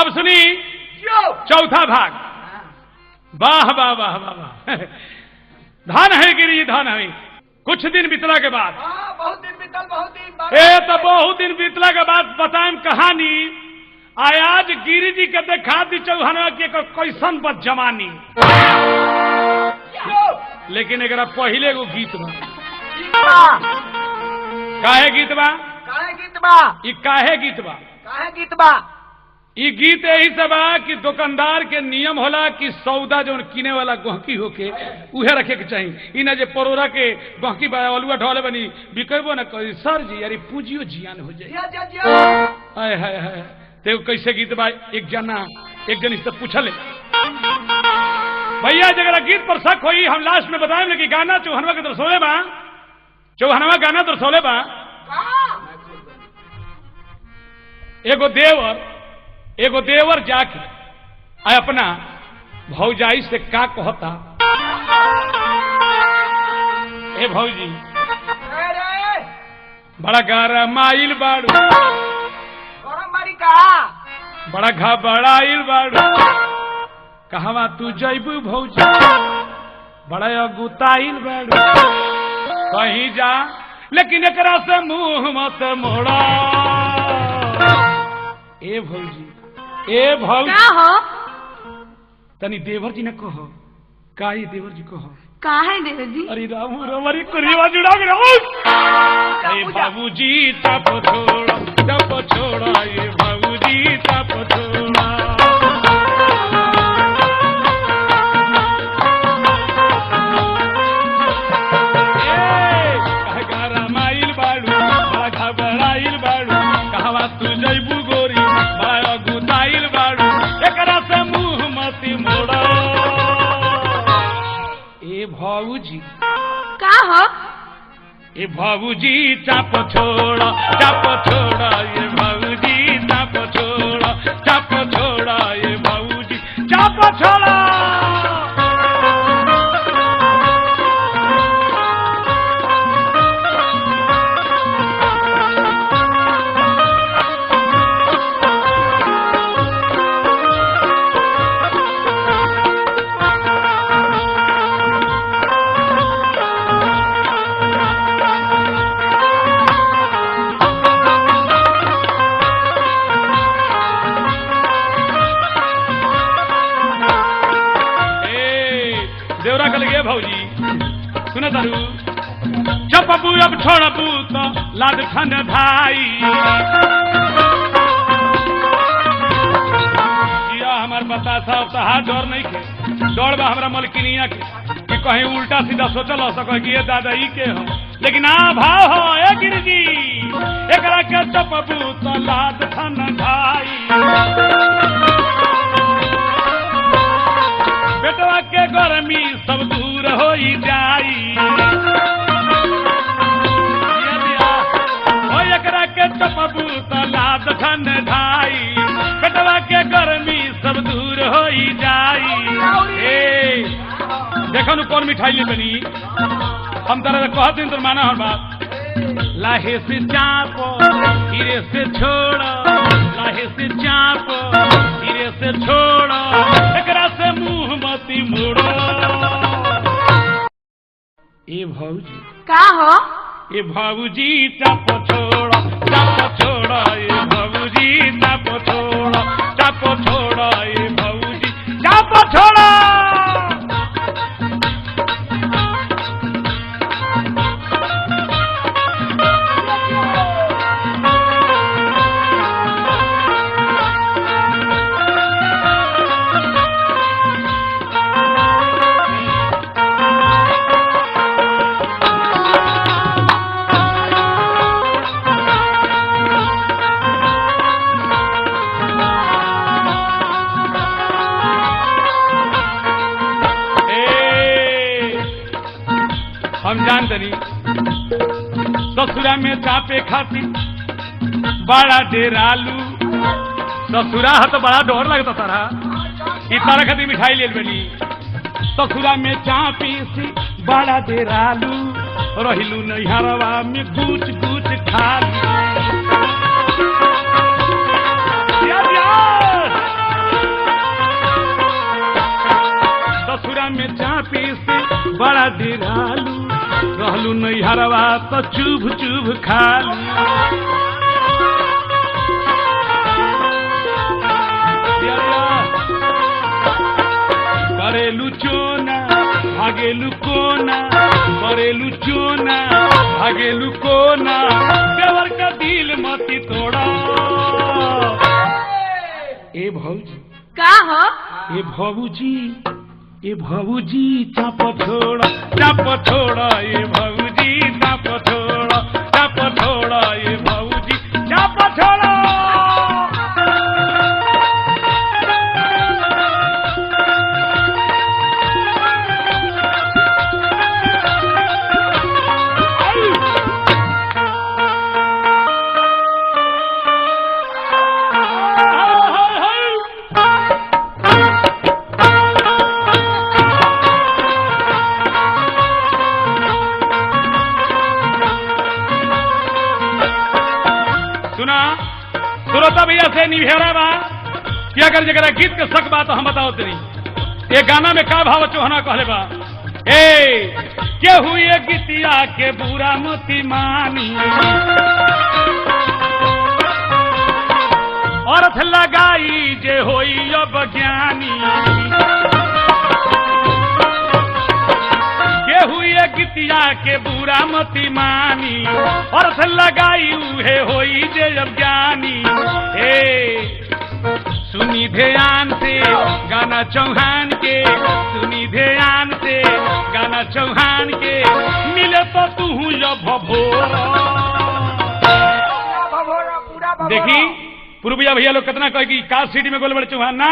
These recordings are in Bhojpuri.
अब सुनी चौथा भाग। वाह वाह वाह वाह वाह, धन है गिरी धन है। कुछ दिन बीतला के बाद, बहुत दिन बीतल, बहुत दिन। ए तो बहुत दिन बीतला के बाद बताएम कहानी। आज गिरी जी के देखा दी चौहानवा के कैसन बद जमानी। लेकिन एक पहले एगो गीत बा। काहे गीत बा? काहे गीत बा? ई काहे गीत बा? काहे गीत बा? ई गीत यही से बा कि दुकानदार के नियम होला कि सौदा जो किने वाला गहकी होके उहे रखे के चाहिए। ई ना जे परोरा के गहकी बा अलुआ ढोले बनी बिकबो ना करी सर जी, अरे पूंजियो जियान हो जाए। हाय हाय हाय, ते कैसे गीत बा? एक जना एक जन से पूछले भैया जरा गीत पर शक होई हम लास्ट में बताएं कि गाना चौहनवा के दरसोले बा, चौहनवा गाना दरसोले बा। एगो देवर, एगो देवर जाके आ अपना भौजाई से का कहता, ए भौजी बड़ा गरमाइल बाड़ू, बड़ा घबराइल बाड़ू, कहवा तू जैबू भौजी, बड़ा अगुताइल बाड़ू, कहीं जा लेकिन एकरा से मुंह मत मोड़ा। ए भौजी, ए भौजी का हो? तनी देवर जी ने कहो, का ये देवर जी कहो? का है देवर जी? अरे राम राम, अरे कुरिया जुड़ा के रहो। ए बाबूजी तप छोड़ा, तप छोड़ा, ए बाबूजी तप छोड़ा। ए गरमाइल बाड़ू, बड़ा घबराइल बाड़ू, कहवा तू जैबू गोरी, बड़ा गुताइल बाड़ू, एकरा से मुंह मत मोड़ा। ए भौजी का हो? ए भौजी चाप छोड़ा, चाप छोड़ा, ए भौजी चाप छोड़ा, चाप छोड़ा, ए भौजी चाप छोड़ा। देवरा कल गया भौजी सुन तारू, चपबू अब छोड़बू तो लाद छन भाई, जिया हमार बता साहब तो हाथ डर नहीं के, डर बा हमरा मलकिनिया के कि कहीं उल्टा सीधा सोचल हो सको कि ये दादा ई के हो, लेकिन आ भाव हो ए गिरजी एकरा के चपबू तो लाद छन भाई, बेटवा के गर्मी सब दूर हो जाई, ओ एकरा के चपबू तो लाद ठन ढाई, बेटवा के गर्मी सब दूर हो जाई। ए देखो नु कौन मिठाई ले बनी, हम तारा कहत दिन तो माना हर बात। लाहे से चापो धीरे से छोड़ो, लाहे से चापो धीरे से छोड़ो, एकरा से मुंह मती मोड़ो। ए भौजी का हो? ए भौजी चाप छोड़ो, चाप छोड़ो, ए भौजी चाप छोड़ो, चाप छोड़ो, ए भौजी चाप छोड़ो। हम जान तनी ससुरा में चापे खाती बड़ा डेरालू, ससुरा है तो बड़ा डर लगता तारा, ई तारा खातिर मिठाई ले बनी। ससुरा में चापी से बड़ा डेरालू, रहिलू नैहरवा में गुच गुच खालू। यार यार। बड़ा डिरालू रहलू नैहरवा तो चुभ चुभ खालू। करेलू चोना भागेलू कोना, करेलू चोना भागेलू कोना, देवर का दिल मती तोड़ा। ए भौजी का हो? ए भौजी, ए भौजी चाप छोड़, चाप छोड़, ए भौजी चाप छोड़, चाप छोड़, ए भौजी चाप छोड़। सुना सुरता भैया से निभेरा बा कि अगर जरा गीत के शक बा तो हम बताओ तनी ये गाना में का भाव चोहना कहले बा। ए के हुए गीतिया के बुरा मती मानी, अर्थ लगाई जे होई अब ज्ञानी। के हुए गीतिया के बुरा मती मानी, अर्थ लगाई उहे होई जे अब ज्ञानी। ए सुनी ध्यान से गाना चौहान के, सुनी ध्यान से गाना चौहान के, मिले तो तू भभोरा। देखी पूर्विया भैया लोग कितना कहे कि का सिटी में गोल बड़े चौहान ना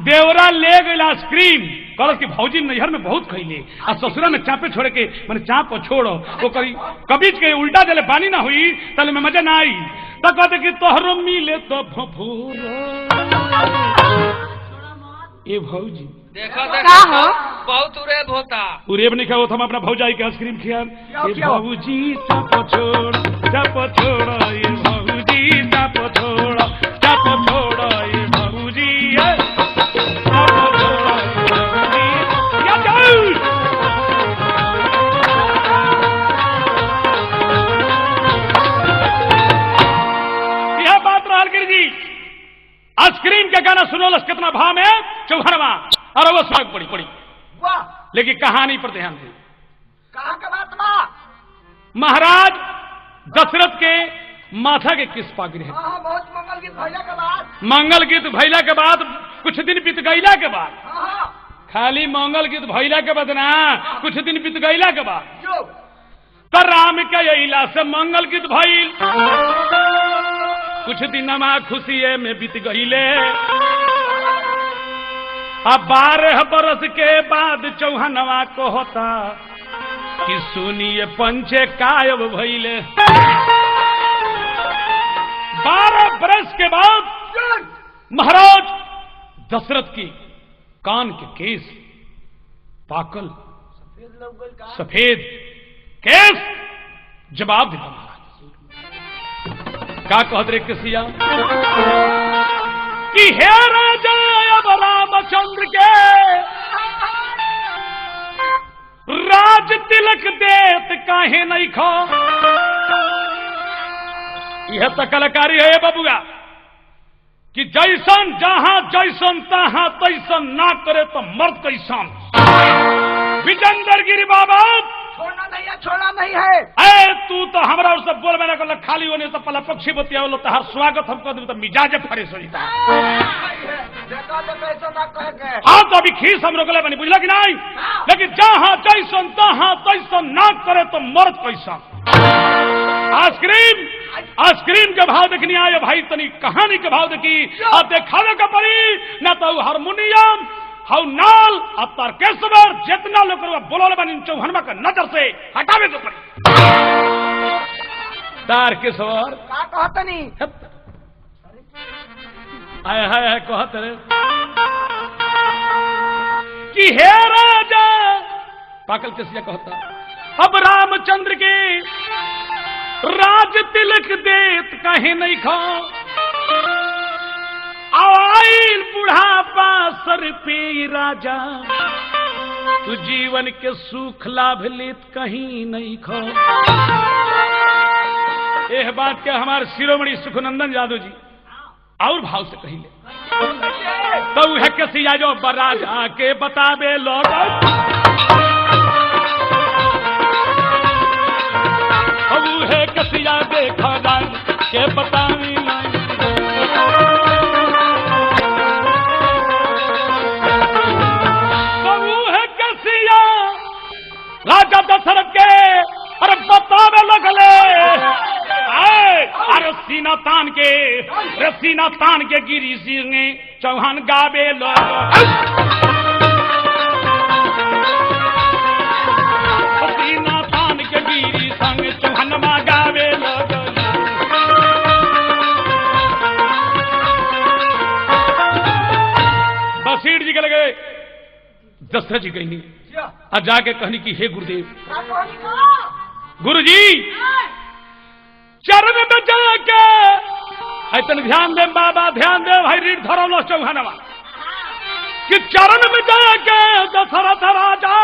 देवरा ले गई आइसक्रीम कहलस कि भौजी नैहर में बहुत खैले आ ससुरा में चापे छोड़े के माने चाप छोड़ो वो कभी कबीज के उल्टा जले पानी ना हुई तले में मजा ना आई तो कहते कि तोहरो मिले तो भभोरा। ए भौजी देखो का देखो हो? बहुत उरेब होता। उरेब नहीं खाओ हम अपना भौजाई के आइसक्रीम खिया। ए भौजी चाप छोड़, चाप छोड़, ए भौजी चाप छोड़, चाप छोड़, ए भौजी चाप छोड़, भौजी या जाऊ। यह बात रहल गिरी जी आइसक्रीम के गाना सुनोलस कितना भाव में चौहरवा और वो सुनाग पड़ी पड़ी। वाह, लेकिन कहानी पर ध्यान दे। कहाँ के बात बा? महाराज दशरथ के माथा के किस पागरी है। हाँ, बहुत मंगल गीत भैला के बाद, मंगल गीत भैला के बाद कुछ दिन बीत गईला के बाद, हाँ, खाली मंगल गीत भैला के बाद ना कुछ दिन बीत गईला के बाद जो तो राम के अइला से मंगल गीत भइल, कुछ दिन खुशिये में बीत गईले। अब 12 बरस के बाद चौहनवा को होता कि सुनिए पंचे कायब भइले। 12 बरस के बाद महाराज दशरथ की कान के केस पाकल सफेद केस जवाब दिया महाराज। का कहत रे किसिया कि हे राजा अब रामचंद्र के राज तिलक देत काहे नहीं खो। यह तो कलाकारी है बबुआ कि जैसन जहां जैसन तहां तैसन ना करे तो मर्द कैसन। विजेंद्र गिरी बाबा छोड़ना नहीं है, छोड़ना नहीं है। ए तू तो हमरा से बोल में ना कर खाली होने से पहला पक्षी बतियावलो तहार स्वागत हम कर देब तो मिजाज फ्रेश हो जाता। देखा तो कैसे ना कहे के। हाँ तो अभी खीस हम रोकले बनी बुझला कि नहीं, लेकिन जहां जैसन तहां तैसन ना करे तो मर्द कैसन। आइसक्रीम आइसक्रीम के भाव देखनी आए भाई तनी कहानी के भाव देखी अब देखावे के पड़ी ना तो हारमोनियम हाउ नाल अब तारकेश्वर जितना लोग बोलोले बनी चौहनमा का नजर से हटावे के पड़ी। तारकेश्वर का कहतनी? आय हाय हाय कहत रे कि हे राजा पाकल केसिया कहता अब रामचंद्र के राज तिलक देत काहे नहीं खा। आइल बुढ़ापा सर पे राजा तू जीवन के सुख लाभ लेत कहीं नहीं खो। एह बात के हमारे शिरोमणि सुखनंदन यादव जी और भाव से कहिले तो वह कसिया जो बराजा के बताबे लोग है कसिया देखा के बतावी है कसिया राजा दशरथ के अरे बतावे लगले। अरे सीना तान के, अरे सीना तान के गिरी सिंह चौहान गावे लोग। सीना तान के गिरी संग चौहान गावे लोग। बसीर जी के लगे दशरथ जी कहनी और जाके कहनी कि हे गुरुदेव, गुरु जी चरण में जाके तन ध्यान दे बाबा, ध्यान दे भाई रीढ़ धरौलो चौहानवा कि चरण में जाके दशरथ राजा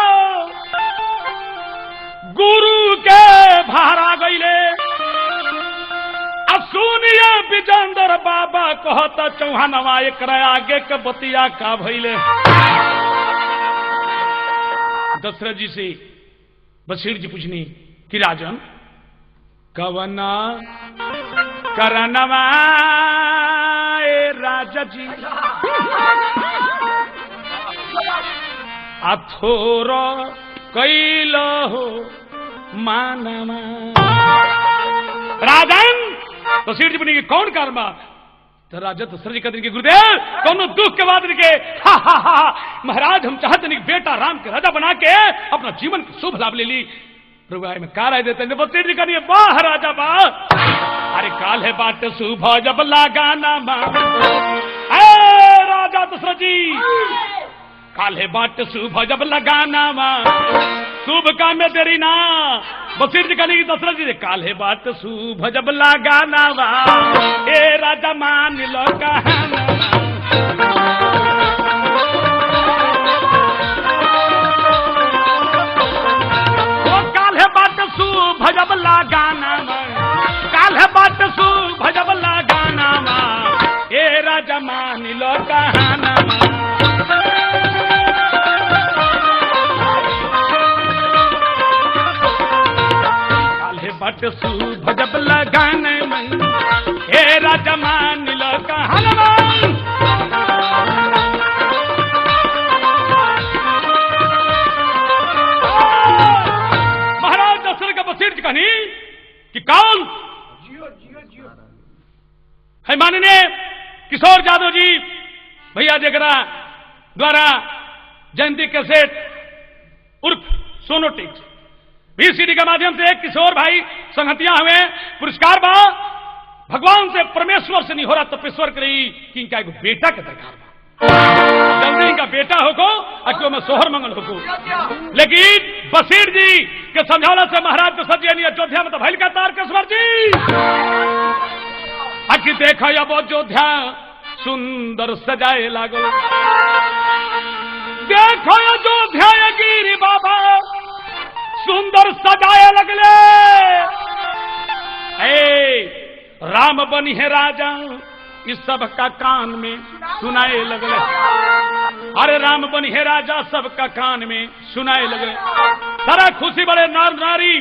गुरु के भारा गईले। अब सुनिए विजेंद्र बाबा कहता चौहानवा एक आगे के बतिया का भइले। दशरथ जी से बशीर जी पूछनी कि राजन कवना करनवा ए राजा जी अथोर कैल हो मानवा। राजन बशीर जी पूछनी कौन कारण बा? तो राजा दशरथ जी कहते गुरुदेव कौन दुख के बाद के हा हा हा महाराज हम चाहते नहीं बेटा राम के राजा बना के अपना जीवन के शुभ लाभ ले ली। में का राय देते बशीर जी कहनी वाह राजा वाह, अरे काल है बाट शुभ जब लगाना ए राजा दशरथ जी काल है बाट शुभ जब लगाना शुभ काम में देरी ना। बशीर जी कहनी दशरथ जी काल है बाट शुभ जब लगाना ए राजा मान लो कहना। भजब लगाना काल है बात सु भजब लगाना ए राजा मान लो कहना। काल है बात सु भजब लगाना ए राजा मान लो कहना। कहीं कि कौन जियो जियो जियो है माननीय किशोर यादव जी भैया जगरा द्वारा जयंती कैसेट उर्फ सोनोटेक्स बीसीडी के माध्यम से किशोर भाई संगतियां हुए पुरस्कार बा। भगवान से परमेश्वर से नहीं हो रहा तपेश्वर करी कि इनका एक बेटा के दरकार बा, जल्दी इनका बेटा होको और मैं सोहर मंगल होको। लेकिन बशीर जी के समझौला से महाराज दशरथ जी अयोध्या में तो भैल का तारकेश्वर जी अखि देखो अब अयोध्या सुंदर सजाए लागो। देखो अयोध्या गिरी बाबा सुंदर सजाए लगले। ए राम बनी है राजा इस सबका कान में सुनाए लगले। अरे राम बनी है राजा सबका कान में सुनाए लगले। सारा खुशी बड़े नार नारी,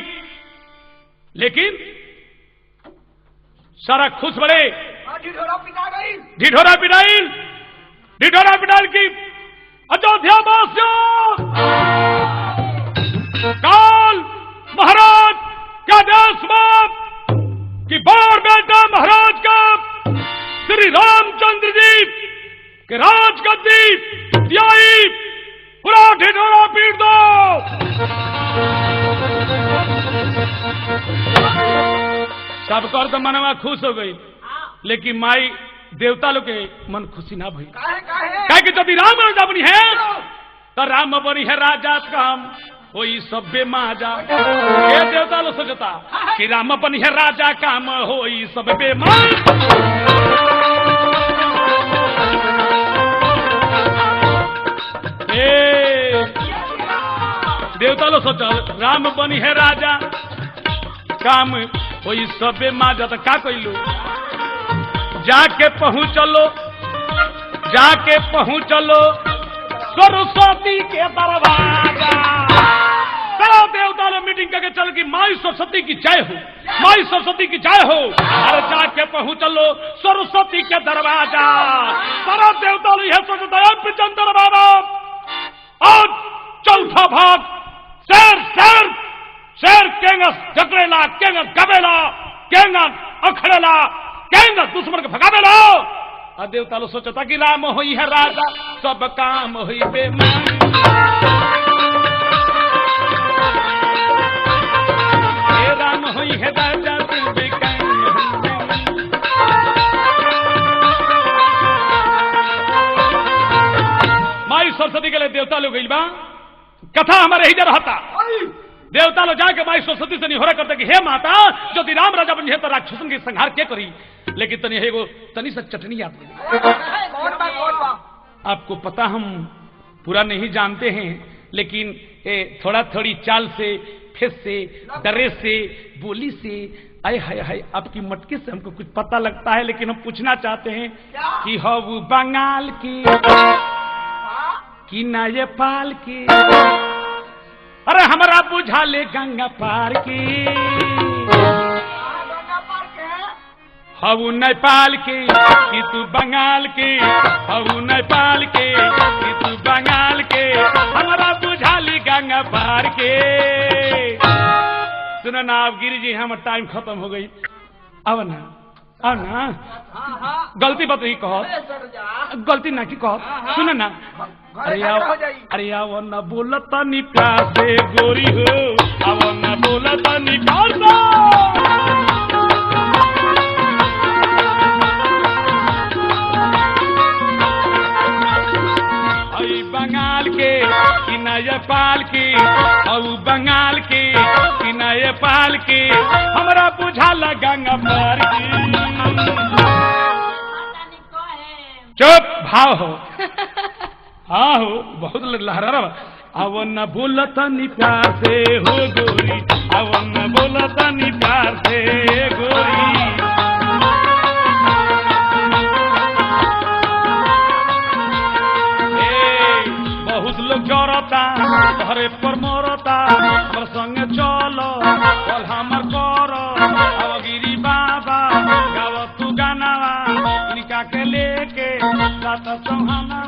लेकिन सारा खुश बड़े ढिढोरा पिटाइल, ढिढोरा पिटाइल की अयोध्या वासियों काल महाराज का देश बाप कि बार बेटा महाराज का श्री रामचंद्र जी के राज गद्दी दियाई पूरा ढिढोरा पीट दो। सबकर तो मनवा खुश हो गई, लेकिन माई देवता लोग के मन खुशी ना भई। काहे कि यदि राम राजा बनी है तो राम बनी है राजा काम होई सब बेमाजा। ये देवता लोग सोचता कि राम बनी है राजा काम होई सब बेमाजा। ए देवता लो सोचल राम बनी है राजा, काम होई सबे माजा। त का कइलू, जाके पहुंचलो, जाके पहुंचलो सरस्वती के दरवाजा। चलो देवता लोग मीटिंग करके चल की माई सरस्वती की जय हो, माई सरस्वती की जय हो। अरे जाके पहुंचलो सरस्वती के दरवाजा। सारा देवता लोग यह सोचता है चंद्र बाबा और चौथा भाग शेर शेर शेर केंगा जकड़ेला, केंगा गबेला, केंगा अखड़ेला, केंगा दुश्मन के भगावेला। आ देवता लोग सोचता कि राम होई है राजा, सब काम होई बेमान। हे राम होई है राजा, सब काम होई बेमान। माई सरस्वती के लिए देवता लोग गइल बा। कथा हमारे ही रहता। देवता लोग जाके माई सरस्वती से निहोरा करते कि हे माता, यदि राम राजा बन तो राक्षसन के संहार के करी, लेकिन तनी एगो तनी सा चटनी याद करी। कौन बा, कौन बा? आपको पता हम पूरा नहीं जानते हैं, लेकिन थोड़ा थोड़ी चाल से, फेस से, डरे से, बोली से, आय हाय हाय आपकी मटके से हमको कुछ पता लगता है, लेकिन हम पूछना चाहते हैं कि हऊ बंगाल की कि नेपाल की? अरे हमारा बुझा ले गंगा पार की। गंगा पार के हऊ नेपाल की कि तू बंगाल की? हऊ नेपाल के कि तू बंगाल के? हमारा बुझा ली गंगा पार के। सुनो ना आप गिरी जी, हम टाइम खत्म हो गई। अब ना, अब ना गलती बात नहीं कहो, गलती ना की कहो। सुनो ना, अरे आओ, अरे आओ न बोलता नी प्यार से गोरी हो, आओ न बोलता नी प्यार से। आई बंगाल के कि नेपाल की? औ बंगाल के कि नेपाल की? हमरा बुझाला गंगा पार की। चुप भाव हो, हाँ हो बहुत लहरा रहा। अब न बोलता नी प्यार से हो गोरी, अब न बोलता नी प्यार से गोरी। ए, बहुत लोग जरता घरे पर मरता, हमर संगे चलो कल हमर कर। अब गिरी बाबा गाव तू गानावा, निका के लेके जाता चौहाना।